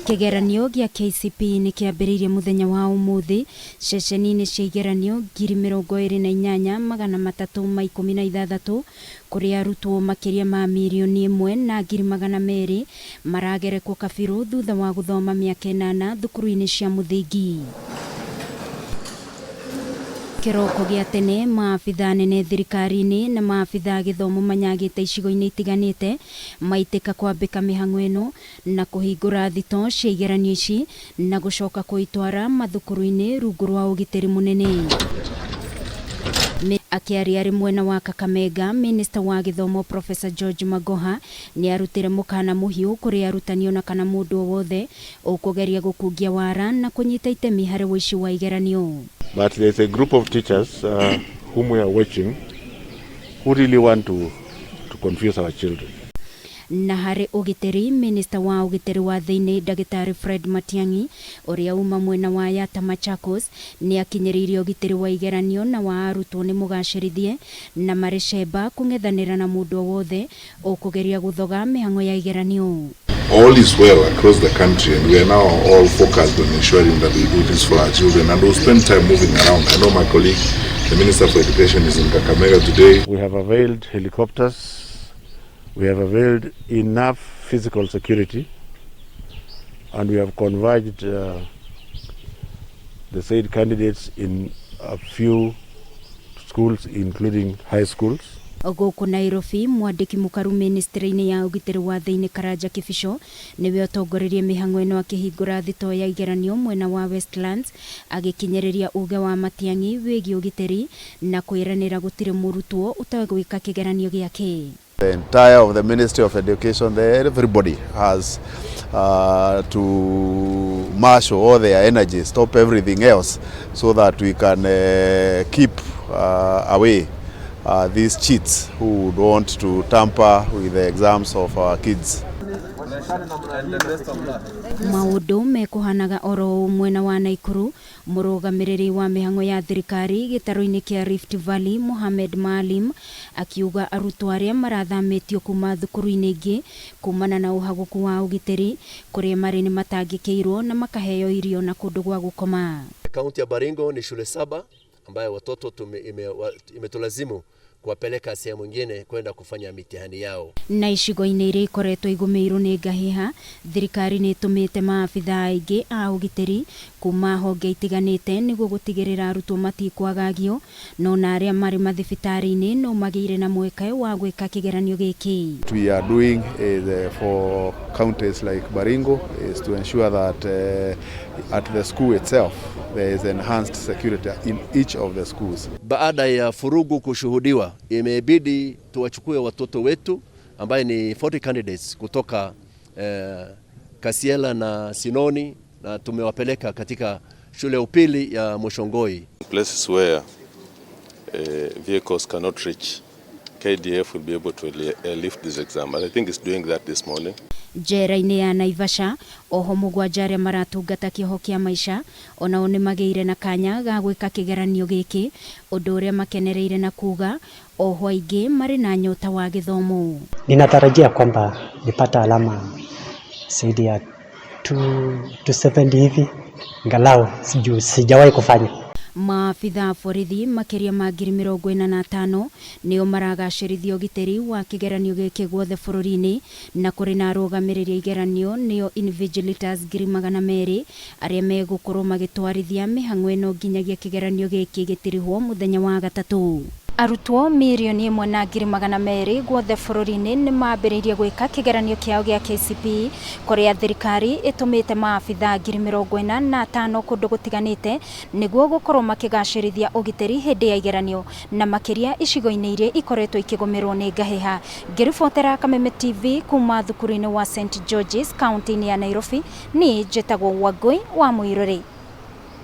Kĩgeranio gĩa KCPE nĩ kĩambĩrĩirie mũthenya wa ũmũthĩ ceceni-inĩ cia igeranio 28,316 kũrĩa arutwo makĩria ma 1,200,000 maragerekwo kabirũ thutha wa gũthoma mĩaka 8 thukuru-inĩ cia mũthingi. Kĩroko gĩa tene maabitha anene thirikari-inĩ na maabitha a gĩthomo manyagĩte icigo-inĩ itiganĩte maitĩka kwambĩka mĩhang'o ĩno na kũhingũra thitoo cia igeranio ici na gũcoka kũitwara mathukuru-inĩ rungu rwa ũgitĩri mũnene. Akĩaria arĩ mwena wa Kakamega, Minista wa gĩthomo Professor George Magoha nĩ arutire mũkana mũhiũ kũrĩ arutani ona kana mũndũ o wothe ũkũgeria gũkungia wara na kũnyita itemi harĩ ũici wa igeranio. But there's a group of teachers whom we are watching who really want to confuse our children. Na harĩ ũgitĩri, Minista wa ũgitĩri wa thĩinĩ Ndagĩtarĩ Fred Matiang'i ũrĩa uma mwena wa Yatta Machakos nĩ akinyĩrĩirie ũgitĩri wa igeranio na wa arutwo nĩ mũgacĩrithie na marĩ cemba kũng'ethanĩra na mũndũ o wothe ũkũgeria gũthoga mĩhang'o ya igeranio. All is well across the country, and we are now all focused on ensuring that we do this for our children, and we'll spend time moving around. I know my colleague, the Minister for Education, is in Kakamega today. We have availed helicopters, we have availed enough physical security, and we have converged the said candidates in a few schools, including high schools. Gũkũ Nairobi, mwandĩki mũkaru ministry-inĩ ya ũgitĩri wa thĩinĩ Karanja Kibicho nĩwe ũtongoririe mĩhang'o ĩno akĩhingũra thitoo ya igeranio mwena wa Westlands, agĩkinyĩrĩria uge wa Matiang'i wĩgiĩ ũgitĩri na kwĩranĩra gũtirĩ mũrutwo ũtegwĩka kĩgeranio gĩake. The entire of the Ministry of Education, everybody has to marshal all their energy, stop everything else, so that we can keep away these cheats who would want to tamper with the exams of our kids. Maũndũ mekũhanaga oro mwena wa Naikuru, mũrũgamĩrĩri wa mĩhang'o ya thirikari gĩtarũ-inĩ kĩa Rift Valley Mohamed Maalim akiuga arutwo arĩa marathamĩtio kuma thukuru-inĩ ingĩ kumana na ũhagũku wa ũgitĩri kũrĩa marĩ nĩ matangĩkĩirwo na makaheo irio na kũndũ gwa gũkoma. Kaunti ya Baringo ni shule 7 ambayo watoto imetulazimu kuwapeleka sehemu nyingine kwenda kufanya mitihani yao. Na icigo-inĩ iria ikoretwo igũmĩirwo nĩ ngahĩha, thirikari nĩ ĩtũmĩte maabitha aingĩ a ũgitĩri kuma honge itiganĩte nĩguo gũtigĩrĩra arutwo matikwagagio, no na arĩa marĩ mathibitarĩ-inĩ no magĩire na mweke wa gwĩka kĩgeranio gĩkĩ. What we are doing is for counties like Baringo is to ensure that at the school itself there is enhanced security in each of the schools. Baada ya furugu kushuhudiwa, imebidi tuwachukue watoto wetu ambaye ni 40 candidates kutoka Kasiela na Sinoni, na tumewapeleka katika shule ya upili ya Moshongoi. Places where vehicles cannot reach, KDF will be able to lift this exam, and I think it's doing that this morning. Njera-inĩ ya Naivasha, oho 7 arĩa maratungata kĩoho kĩa maica onao nĩ magĩire na kanya ga gwĩka kĩgeranio gĩkĩ, ũndũ ũrĩa makenereire na kuga oho aingĩ marĩ na nyota wa gĩthomo. Ninatarajia kwamba nipata alama zaidi ya 270 hivi, angalau sijawahi kufanya. Maabitha a borithi makĩria ma 45,000 nĩo maragacĩrithia ũgitĩri wa kĩgeranio gĩkĩ guothe bũrũri-inĩ, na kũrĩ na arũgamĩrĩri a igeranio nĩo invigilators 200,000 arĩa megũkorwo magĩtwarithia mĩhang'o ĩno nginyagia kĩgeranio gĩkĩ gĩtirihwo mũthenya wa gatatũ. Arutwo 1,200,000 guothe bũrũri-inĩ nĩ mambĩrĩirie gwĩka kĩgeranio kĩao gĩa KCPE kũrĩa thirikari ĩtũmĩte maabitha 45,000 kũndũ gũtiganĩte nĩguo gũkorwo makĩgacĩrithia ũgitĩri hĩndĩ ya igeranio na makĩria icigo-inĩ iria ikoretwo ikĩgũmĩrwo nĩ ngahĩha. Ngĩribotera Kameme TV kuma thukuru-inĩ wa St George's kaunti-inĩ ya Nairobi, niĩ njĩtagwo Wangũi wa Mũirũrĩ.